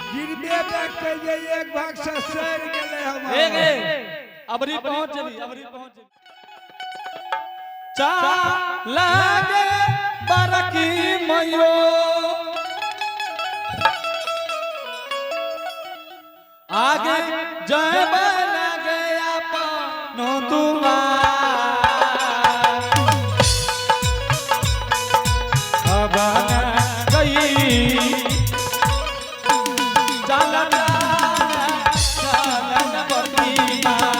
गिरबे बैग के जे एक भाग से सर गेलै हमर। ए गे अबरी पहुंच जेबी, अबरी पहुंच जेबी। चा लागे बरकी मयो आगे जय बना गया पानो दुआर। अब न गई चलन चलन बरकी माँ।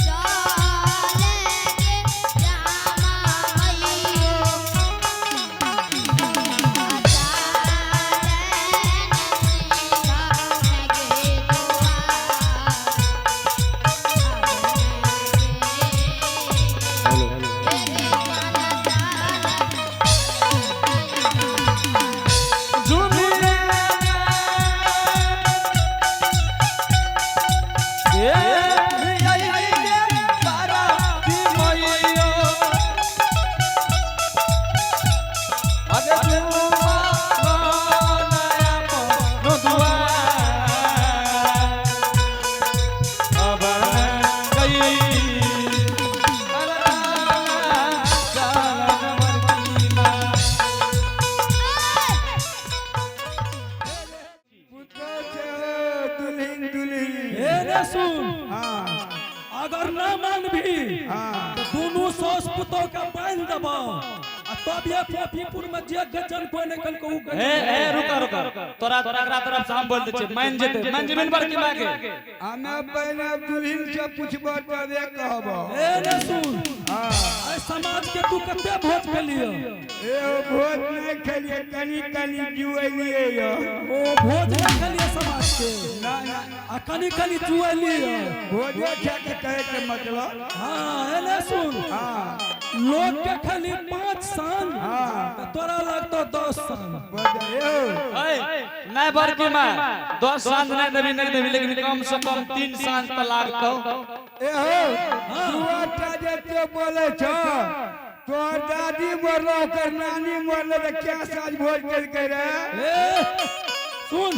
चले जामा मइयो झूमिए ए आई गे बारा की मइयो अरे झूमा नया नो दुआर। अब गई चलन बरकी माँ। पुतोह छै ओ, दुल्हिन दुल्हिन। ए रे सुन, हाँ अगर ना मानभी हाँ। तो दोनों सास पुतोह के बांध देबो आ तब ये फोफीपुर में जे गजन कोई नहीं कल को उ गजन। ए ए रुका रुका, तोरा तोरा तरफ से हम बोल दै छियै, मान जेतै, मान जेबे ने बड़की माय के। हमे पहले दुल्हिन से पूछबो तबे कहबो। ए रे सुन, हाँ। ए समाज के तू कते भोज खेलियो? ए ओ भोज नहीं खेलिए, कनी कनी जुएलिए यो। ओ भोज नहीं खेलियो समाज के? ना ना। आ कनी कनी जुएलियो। भोजो खा के कहे के मतलब। हाँ, ए ने सुन, हाँ। लोग के खाली 5 साल हाँ। तो तोरा लगतो 10 साल। भोज ए ओ। ए नहीं बड़की माय, 10 साल नहीं देबी, नहीं देबी, लेकिन कम से कम 3 साल त लागतौ। ए हो, दुआटा जे तो बोले छ, तोहर दादी मरलो, ओकर नानी मरलो, तऽ क्या साँझ भोज केलकै रे? ए सुन,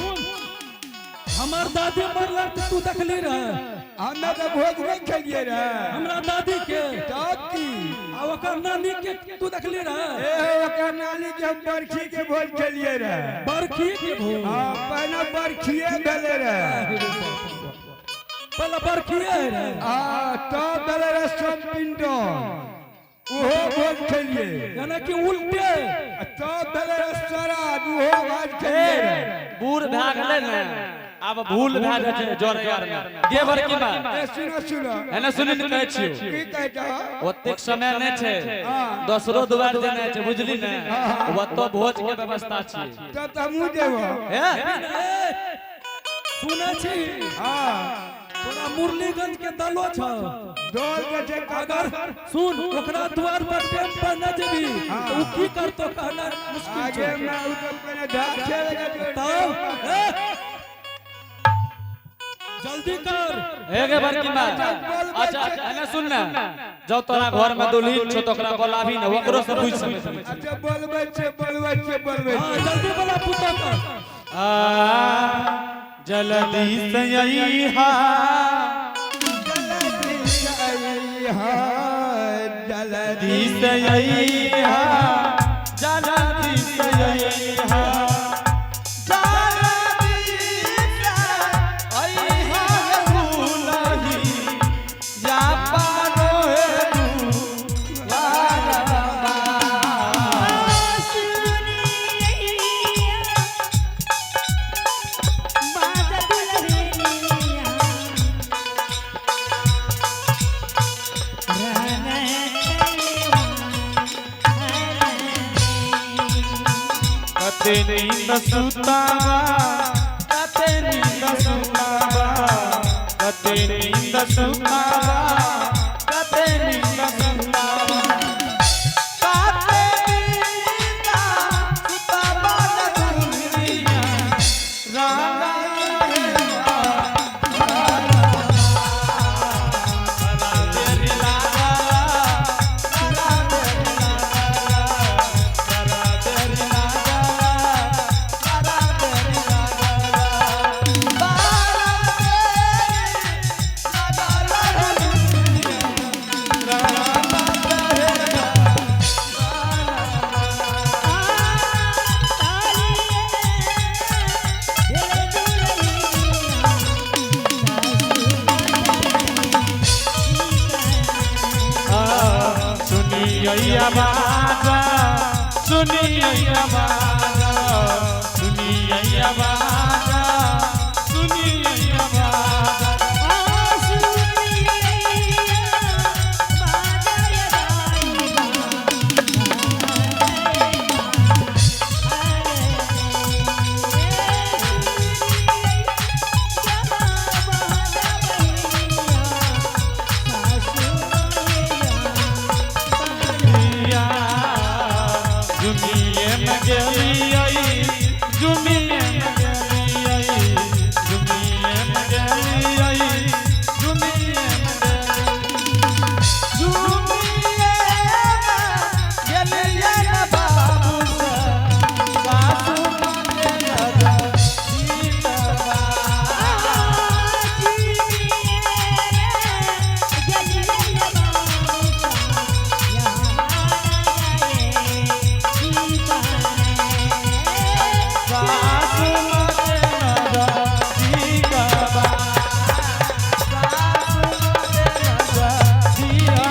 हमर दादी मरल तऽ तू देखली रहे? हमे तऽ भोज नहीं खेलिए रे। हमरा दादी के? तब की? आ ओकर नानी के तू देखली रहे? ए हो, ओकर नानी के हम बरखी के भोज खेलिए रे। बरखी के भोज? हाँ, पहिने बरखिए भेलै रे। पहले बरखिए रहे। आ तब भेलै रे समपिंडन, ओहो भोज खेलिए। यानी कि उल्टे। आ तब भेलै रे श्राद्ध, ओहो भोज खेलिए रे। बूढ़ भए गेलै ने, आब भूल भए जाइ छै जर जर में गे बड़की माय। ए सुनो सुनो। एने सुनी ने कहै छियौ। की कहै छह? ओतेक समय नहि छै। हाँ। दोसरो दुआर जेनाइ छै, बुझली ने, ओतौ भोज के व्यवस्था छै। तब तऽ हमहूँ जेबो। हे। ए, सुनै छी? हाँ। तोरा मुरलीगंज के दलो छ। दौड़ के छै। अगर सुन, ओकरा द्वार पर टेम पर न जेबी तो उ की करतो कहना मुश्किल आगे छै। में उ तऽ पहिने ढाक खेले। तब ए, जल्दी कर। हे गे बड़की माय, अच्छा अच्छा, एने सुन ने, जब तोरा घर में दुल्हन छौ त ओकरा बोलाबी ने, ओकरो से पूछ सकै छी। अच्छा, बोलबै छै, बोलबै छै, बोलबै हाँ, छै। जल्दी बोला पुतोह के। आ जल्दी से अइहा। जल्दी से अइहा, जल्दी से अइहा, जल्दी से अइहा, जल्दी से अइहा दुलही, या पारो हे दुआरबा। कते नींद सुतावा, कते नींद सुतावा, कते नींद सुतावा, कते नींद सुतावा, कते नींद सुतावा न दुनिया राना रे। सुनिए आवाज, सुनिए आवाज, सुनिए आवाज, सुनिए आवाज। जुमिए में गेलियै, जुमिए में गेलियै, जुमिए में गेलियै, जुमिए में गेलियै, जुमिए में गेलियै न बाबू से, सासु मांगे सीतवा। सासु मांगे सीतवा, सासु मांगे सीतवा।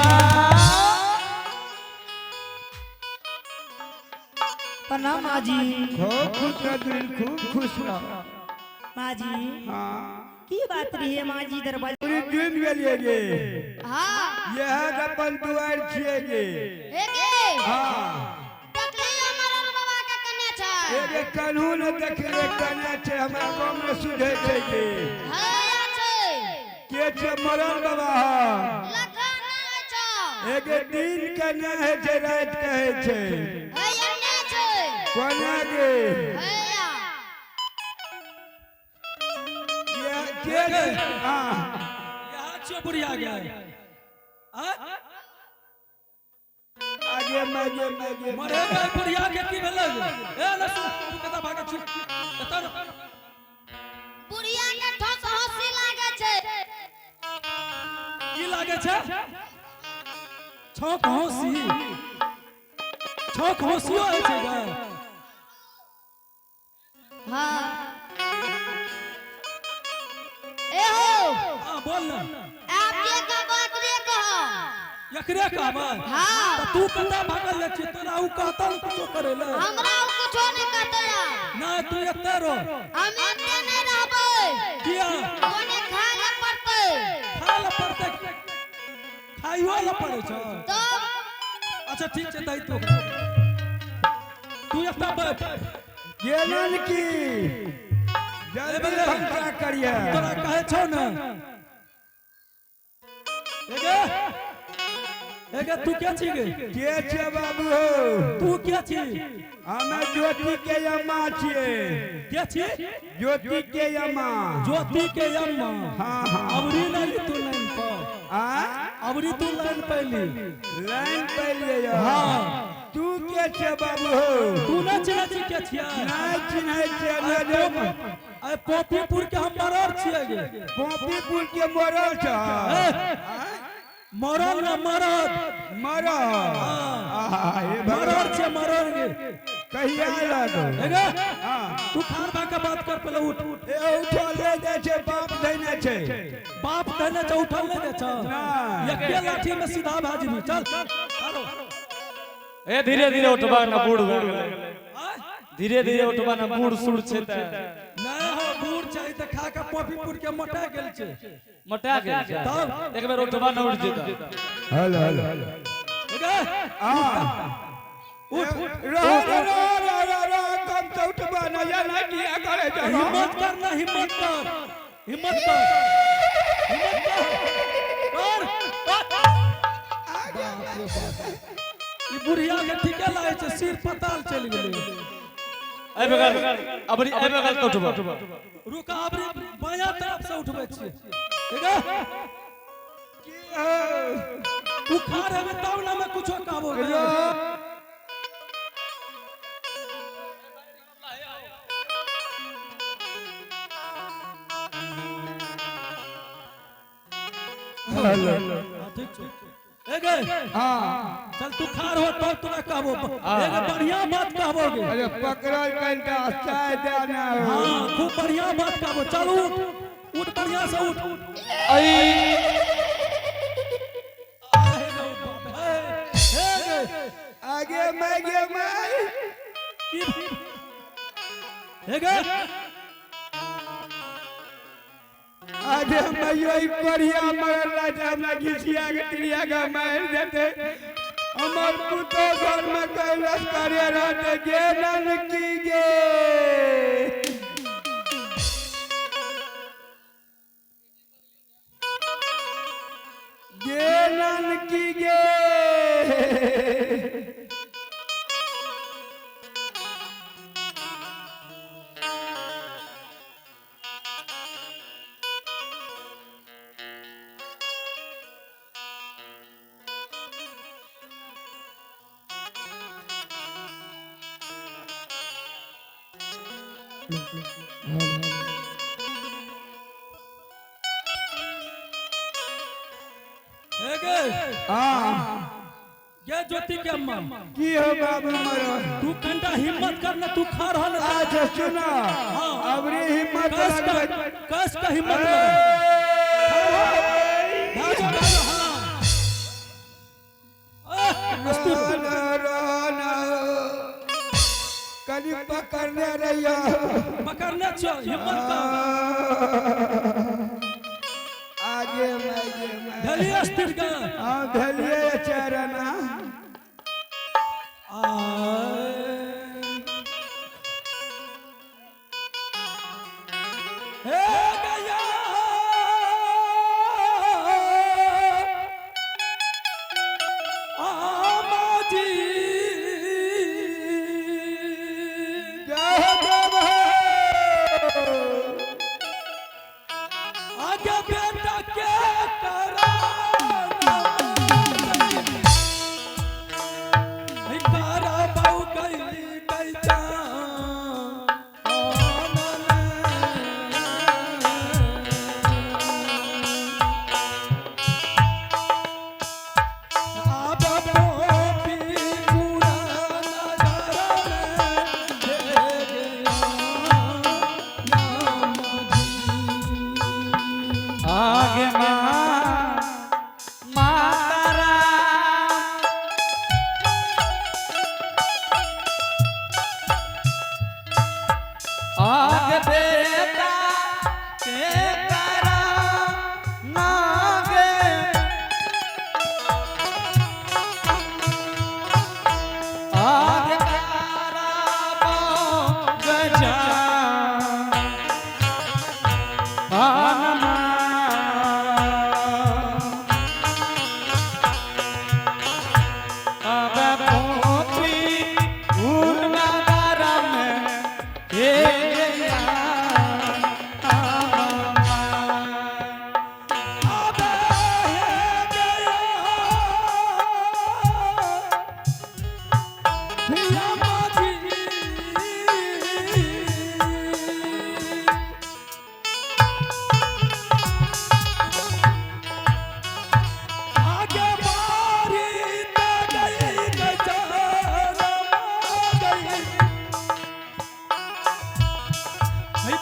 प्रणाम माँ जी। खूब खुश रह दुल्हन, खूब खुश रह। माँ जी, हाँ। की बात रही है माँ जी दरवाजा? पूरी दिन गेलियै गे। हाँ। यह अपन दुआर छियै गे। हे गे। हाँ। देखलियै मरल बाबा के कने छै। एगे कन्हू ने देखलियै कने छै, हमरा कम ने सुझै छै गे। हैया छै। के छै मरल बाबा? लखन नहि छौ। एगे दिन के नहि होइ छै, राति के होइ छै। हैया नहि छै। कोना गे? हैया। के छै? हाँ। यहाँ छियो बुढ़िया गया आ आगे मागे मागे। मरे गए बुढ़िया के की भेलै? ए लसु, तू कतऽ भागै छी? कतऽ रह? बुढ़िया के ठोस हँसी लागै छै। की लागै छै? छौक हौसी, छौक हौसियो होइ छै गे? हाँ। ए हो। हाँ, बोल ने। आब के कहबो एकरे कह। एकरे कहबै? हाँ। तऽ तू कतऽ भागल जाइ छी? तोरा उ कहतौ ने कुछो करै लए? हमरा उ कुछो नहि कहतै। नहि, तू एते रह। हम एते नहि रहबै। किया? कोने खाय लए पड़तै। खाय लए पड़तै? खाइयो लए पड़ै छौ? तब। अच्छा ठीक छै, दही तू ओकरा। तू एतऽ बैठ। गेलन की जल्दी भनसा करिए। तोरा कहै छौ ने। एगे, एगे, तू के छी गे? के छै बाबू हो? तू के छी? हमे ज्योति के अम्मा छियै। के छी? ज्योति के अम्मा। ज्योति के अम्मा? हाँ हाँ। अबरी नहीं तू लाइन पर। आ अबरी तू लाइन पैली। लाइन पैलियै? हाँ। तू के छै बाबू हो? तू न चिन्है छी के छियै? नहि चिन्है छियै। अरे नजर अरे पोपीपुर के हम मरर छियै गे। पोपीपुर के मरल छ? ए, मरल न, मरद। मरल? आहा, हे मरर भगवान। छियै, मरर गे। कहिया लगो? एगे, हाँ। तू खान भा के बात कर पहले, उठ। ए, उठल ले जाइ छै, बाप धैने छै। बाप धने छौ, उठल नहि जाइ छौ? नहि। एके लाठी में सीधा भए जेबही। चल आरो। ए, धीरे धीरे उठबा न, बूढ़ भए गेलै। आय? धीरे धीरे उठबा न, बूढ़ सूढ़ छै तऽ। नहि हो, बूढ़ छै तऽ खा के पोपीपुर के मोटा गेल छै। मोटा गेल छै? तब। एक बेर उठबा न, उठ जेता। Hello hello. एगे, आ उठ। रह रह रह रह रह, कम से उठबा न या ना किया करे छै? हिम्मत कर ना, हिम्मत कर, हिम्मत कर, हिम्मत कर, कर। बाप रे बाप, ई बुढ़िया के ठीके लागै छै, सिर पताल चलि गेलै। एहि बगल अबरी, एहि बगल तऽ उठबा। रुक, अबरी बायां तरफ से उठबै छियै। ठीक है? की हो? तू खा रहबे तब ना मैं कुछो कहबो। हाँ, ठीक छै। ए गे, हाँ। चल, तू खा रहो तब तोरा कहबो। एगो बढ़िया बात कहबो गे। अरे, पकड़ल कनिटा चाय देना हो। हाँ, खूब बढ़िया बात कहबो। चल उठ, उठ, बढ़िया से उठ। अई। आहे रे बाप, हे, हे गे। आगे मैं गे मैं। की हे गे। आगे मैं यही कोरिया मरला जे हमरा घिसिया के तिरिया के मार देते। हमर पुतो घर में कैलाश कार्य रहते गे ननकी गे। गे ननकी गे। हे गे। हाँ। गे ज्योति के अम्मा। की हो बाबू मरो? तू कंटा हिम्मत कर ना, तू खा रहा ना। अच्छा सुना, अबरी हिम्मत कस का लगबै। कस का हिम्मत लगा। भागो भागो, हाँ। आह, अस्तु। कनी पकड़ने रहियो। पकड़ने छो, हिम्मत कर। आगे मैं गे मैं। धलिए स्थिर का। हाँ धलिए चरणा। आए। हे गया। आमा जी। जय हो देव हो। आगे बेटा के करा करा बहु गई गई आगे माँ माता राम। आगे बेटा के करा नागे। आगे करा गजा आगे बारी त गई गजारा गई है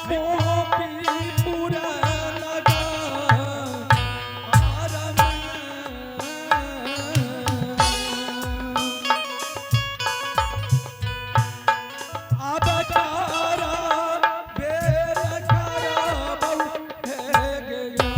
पोपी पूरा लगा आरम। अब तारा बेर करा बहु हे गया।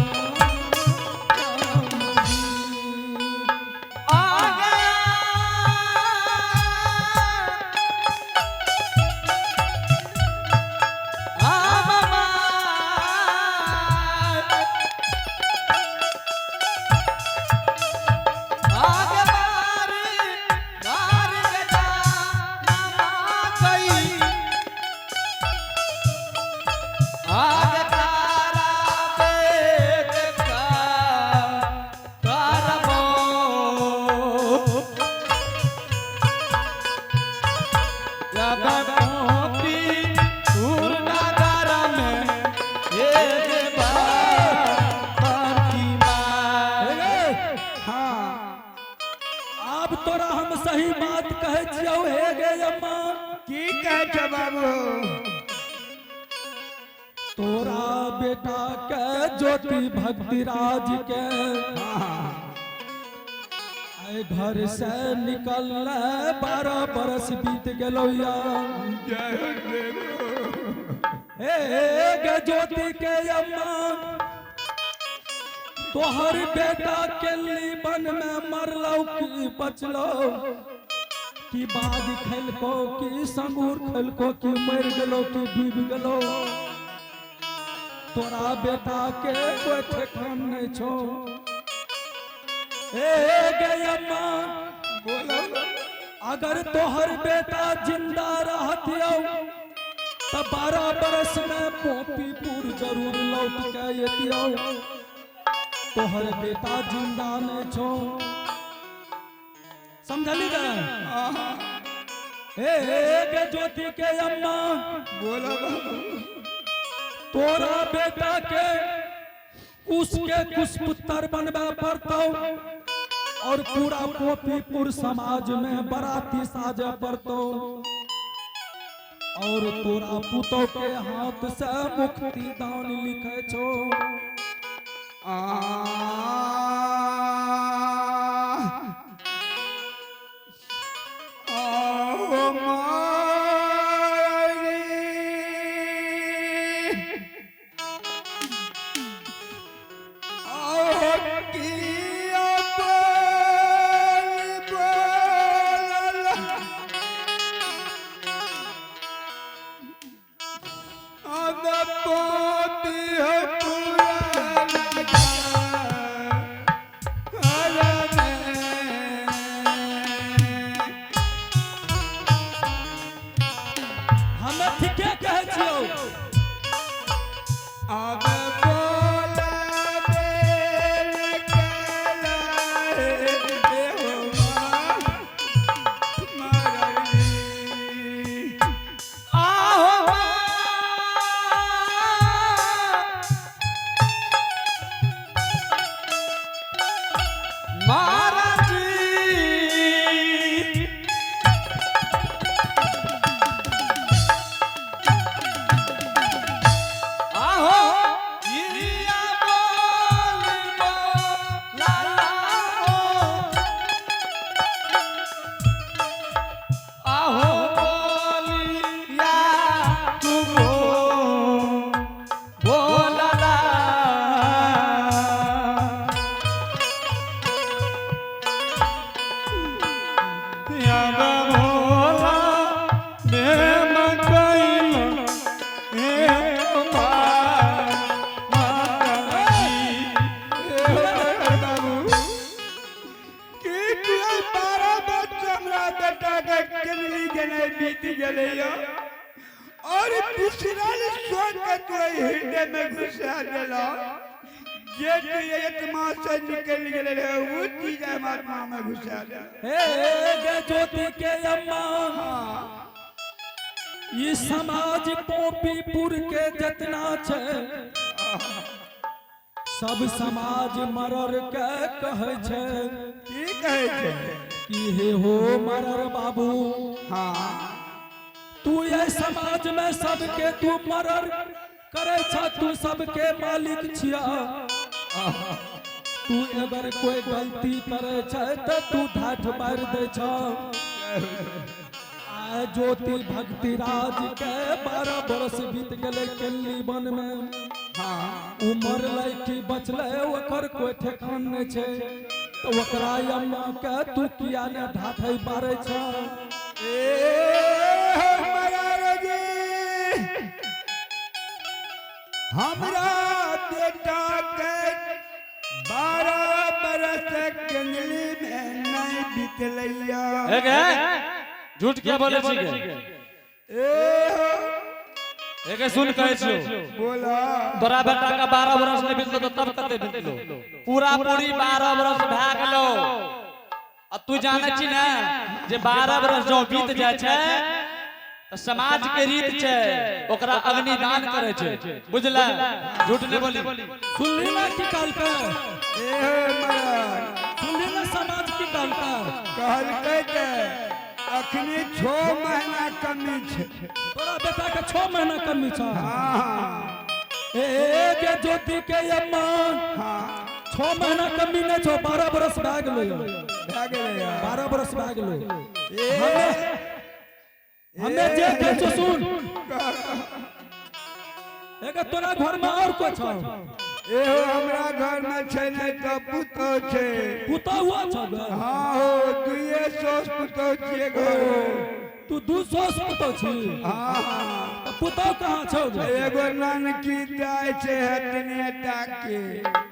हाँ। आब तोरा हम सही बात कहे छियौ हे गे अम्मा। की कहै छौ बाबू? तोरा बेटा के ज्योति भक्ति राज के हाँ। आए घर से निकल 12 बरस बीत गेलो या। जय हो देव। हे गे ज्योति के अम्मा, तोहर बेटा के लीबन में मरलो की बचलो, की बाग खेलको की संगूर खेलको, की मर गेलो की डूब गेलो, तोरा बेटा के कोई ठेकान नहीं छो। हे गे अम्मा, बोलो। अगर तोहर बेटा जिंदा रहतियो त 12 बरस में पोपीपुर जरूर लौट के अतियो। तोहर बेटा जिंदा नहीं छो, समझली गे? हे गे ज्योति के अम्मा, बोलो बाबू। तोरा बेटा के कुश के कुश पुत्र बनबे पड़तौ और पूरा पोपीपुर समाज में बराती साजे पड़तौ और तोरा पुतौ के हाथ से मुक्ति दान लिखे छो। आ आओ मारी, आओ किया बोल बोल, अब पोती है पूरा लगा। अरे हमे ठीके कहै छियौ। अब बोला बेल कला हे मरली। आहो महाराज जी, आहो इया बोल बोला हो, आहो बोलिया तू बोला ला। अब भोला प्रेम कइल ए बाबू, की तू एहि 12 वर्ष हमरा बेटा के केनली गेलै बीत गेलै यौ, और बिसरल सोच के तू एहि हृदय में घुसा देलौ जे तू आत्मा से निकलि गेलै रहै ओ चीज हम आत्मा में घुसा देलौ। हे गे ज्योति के अम्मा, ई समाज पोपीपुर के जितना छै सब समाज मरर के कहै छै। की कहै छै? कि हे हो मरर बाबू, तू ये समाज में सबके तू मरर करै छ, तू सबके मालिक छिया। तू अगर कोई गलती करे छै त तू ढाठ मारि दै छ। आ ज्योति भक्ति राज के 12 बरस बीत गेलै केली वन में। उ मरलै कि बचलै ओकर कोई ठेकान नहि छै, तऽ ओकरा अम्मा के तू किया ने ढाठै मारै छ? ए महाराज जी, हमरा बेटा के 12 बरस जंगली में नहीं बीतलैया। हे गे, झूठ किया बोले छी गे? ए हो, हे गे सुन, कहै छियौ। बोला। तोरा बेटा के 12 बरस नहीं बीतलो तो तब कते बीतलो? पूरा पूरी 12 बरस भए गेलो। आ तू जानै छी ने जे 12 बरस जो बीत जाइ छै तऽ समाज के रीत छै, ओकरा अग्निदान करै छै, बुझला? झूठ नहीं बोली। सुनली ना की कहलकै? ए हो महाराज। सुनली ना समाज की कहलकै? कहलकै जे अखनी 6 महीना कमी छै। तोरा बेटा के 6 महीना कमी छ? हाँ। ए के ज्योति के अम्मा, 6 महीना कमी नहीं छो, 12 बरस भए गेलो। भए गेलै यार। 12 बरस भए गेलो। ए हमे जे कहै छौ सुन। एके तोरा घर में और कोई छौ? एहो हमरा घर में छै नै तऽ पुतोह छै। पुतोह हुआ छौ गे? हाँ हो, दुइये सौस पुतोह छियै घर में। तू दू सौस पुतोह छी? हाँ हाँ। तऽ पुतोह कहाँ छौ गे? एगो ननकी दाय छै हतने टाके।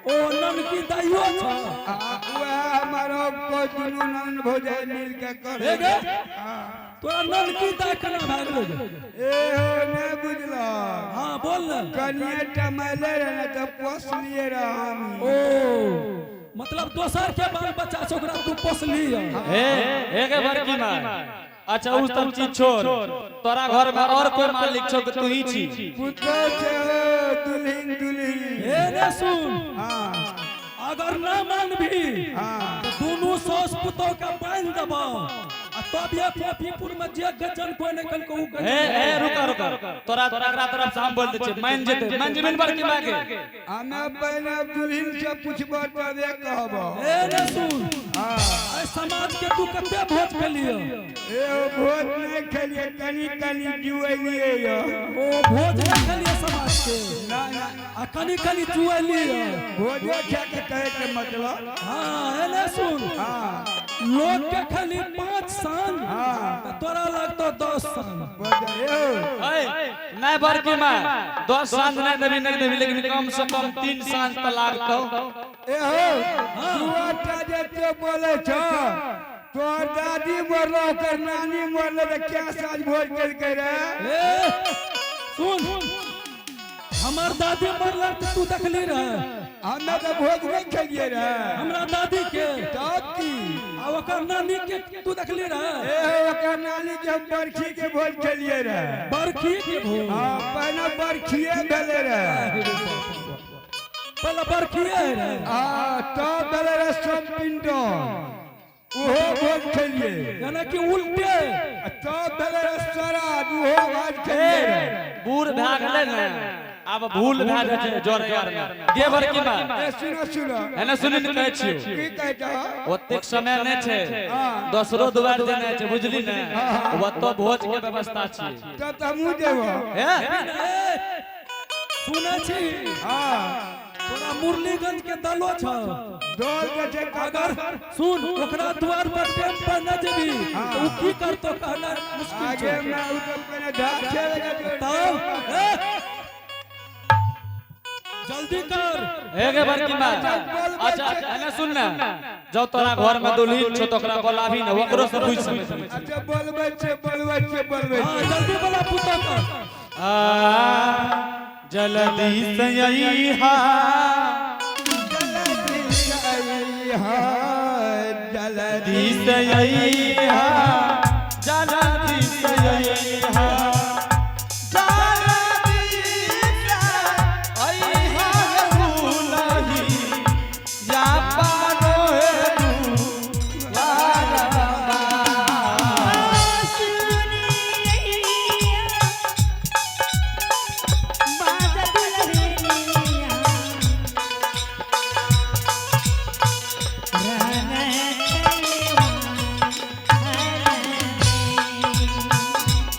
ओ ननकी दाइयो छौ? आ वएह हमर को दुनू नन भौजाइ मिल के करे। हे गे? हाँ। तोरा ननकी दाइ केना भए गेलो गे? एहो नहि बुझलह। हाँ बोल ने। कनिये टमैले रहे ने तऽ पोसलिए रह हम। ओ मतलब दोसर के बाल बच्चा छै ओकरा तू पोसली है। हे हे गे बड़की माय, अच्छा उ सब चीज छोड़, तोरा घर में और कोई मालिक छौ कि तू ही छी? पुतोह छै हो, दुल्हिन दुल्हिन। हे ने सुन, हाँ अगर ना मानबी हाँ। तो दोनों सौस पुतोह के बांध देबो आ तब ये फोफीपुर में जे गजन कोई नहीं कल को उ गजन। हे हे रुका रुका, तोरा तोरा तरफ से हम बोल दै छियै, मान जेतै, मान जेबे ने बड़की माय के? हमे पहिने दुल्हिन से पूछबो तबे कहबो। हे ने सुन, हाँ। एहि समाज के तू कते भोज खेलिय? एहो भोज नहि खेलिए, कनि कनि जुएलिए यो। ओ भोज नहीं खेलिय समाज के? ना ना। आ कनि कनि जुएलिय। भोजो खा के कहे के मतलब। हाँ हे ने सुन, हाँ लोग के खाली 5 साल हाँ। तऽ तोरा लगतो 10 साल। एहो ऐ नहीं बड़की माय, 10 साँझ नहीं देबी नहीं देबी, लेकिन कम से कम 3 साँझ तऽ लागतौ। एहो दुआटा जे तो बोले छो, तोहर दादी मरलो ओकर नानी मरलो तऽ क्या साँझ भोज केलकै रे? ए सुन, हमर दादी मरल तऽ तू देखली रहे? हमे तऽ भोज नहि खेलिए रे। हमरा दादी के? तब की? आ ओकर नानी के तू देखली रहे? एहो ओकर नानी के हम बरखी के भोज खेलिए रे। बरखी के भोज? हाँ पहिने बरखिए भेलै रे। पहले बरखिए रहे। आ तब भेलै रे सब पिंडो, ओहो भोज खेलिए। यानी कि उल्टे। आ तब भेलै रे श्राद्ध, ओहो भोज खेलिए रे। बूढ़ भए गेलै ने, आब भूल भए जाइ छै जोर जोर में। गे बड़की माय। ए सुनो सुनो। एने सुनी ने कहै छियौ। की कहै छहो? ओतेक समय नहि छै, हाँ। दोसरो दुआर जेनाइ छै, बुझली ने? ओतऽ भोज के व्यवस्था छै। तब तऽ हमहूँ जेबो। हे ए, सुनै छी? हाँ। तोरा मुरलीगंज के दलो छौ? दौड़ के छै। अगर सुन ओकरा द्वार पर टेम पर न जेबी तऽ उ की करतो कहना मुश्किल आगे छै। में उ तऽ पहिने ढाक खेले के। तब ए, जल्दी कर। हे गे बड़की माय, अच्छा एने सुन ने, जब तोरा घर में दुल्हन छौ तऽ ओकरा बोलाबी ने, ओकरो से पूछि समझ। अच्छा बोलबै छै बोलबै छै बोलबै हाँ छै। जल्दी बोला पुतोह कर। आ जल्दी से अइहा, जल्दी से अइहा, जल्दी से अइहा, जल्दी से अइहा, जल्दी से अइहा रे दुलही, या पारो हे दुआरबा।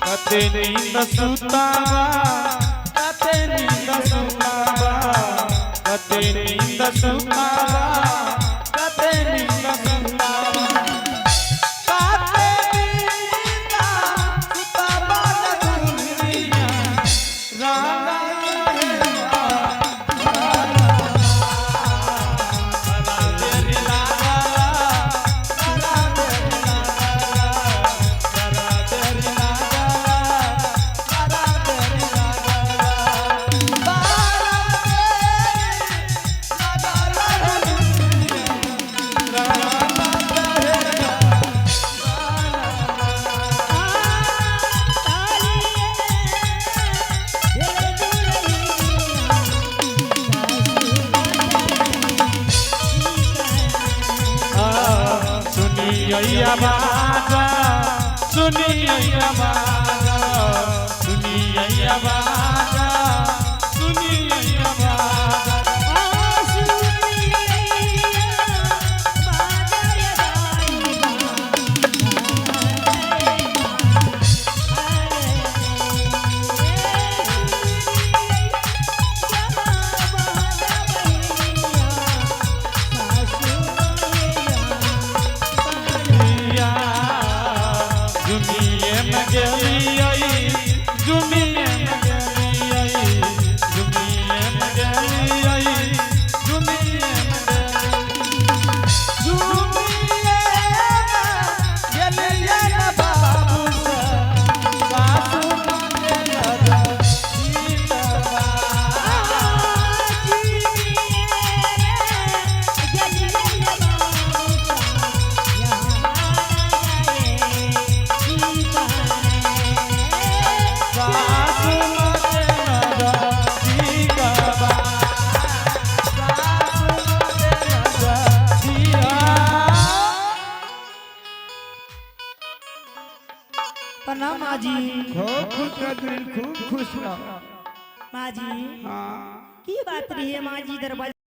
कते नींद सुतावा, कते नींद सुतावा, कते नींद सुतावा, कते नींद सुतावा, कते नींद सुतावा रे दुल्हनिया, राणा सुनिया बाजा, सुनिया बाजा, सुनिया बाजा, सुनिया बाजा। जुमिए में गेलियै, जुमिए में गेलियै, जुमिए में गेलियै, जुमिए में गेलियै। जुमिए में गेलियै न बाबू से, सासु मांगे नजर सासु मांगे नजर सीतबा, सासु मांगे नजर सीतबा। प्रणाम माँ जी। खूब खुश रह दुल्हन, खूब खुश रह। माँ जी, हाँ। की बात रही है माँ जी दरवाजा